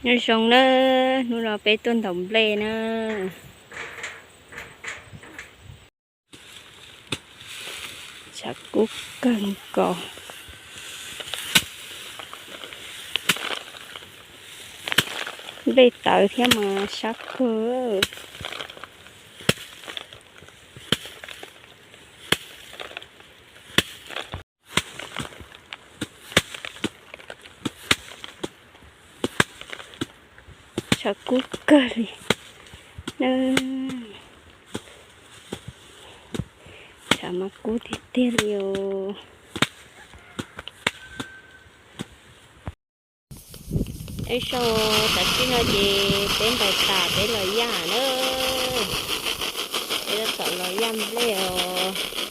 Nyob zoo na, hnub no peb tuaj ntaus nplej na. Tshav kub kawg nkaus. Nplej tawv thiab mas sab kawg. Tshav kub kawg li. Tshav mas kub tiag tiag li os. Ib zaug tam sim no ces peb ntais tas peb los yaj na. Peb tab tom los yaj nplej os.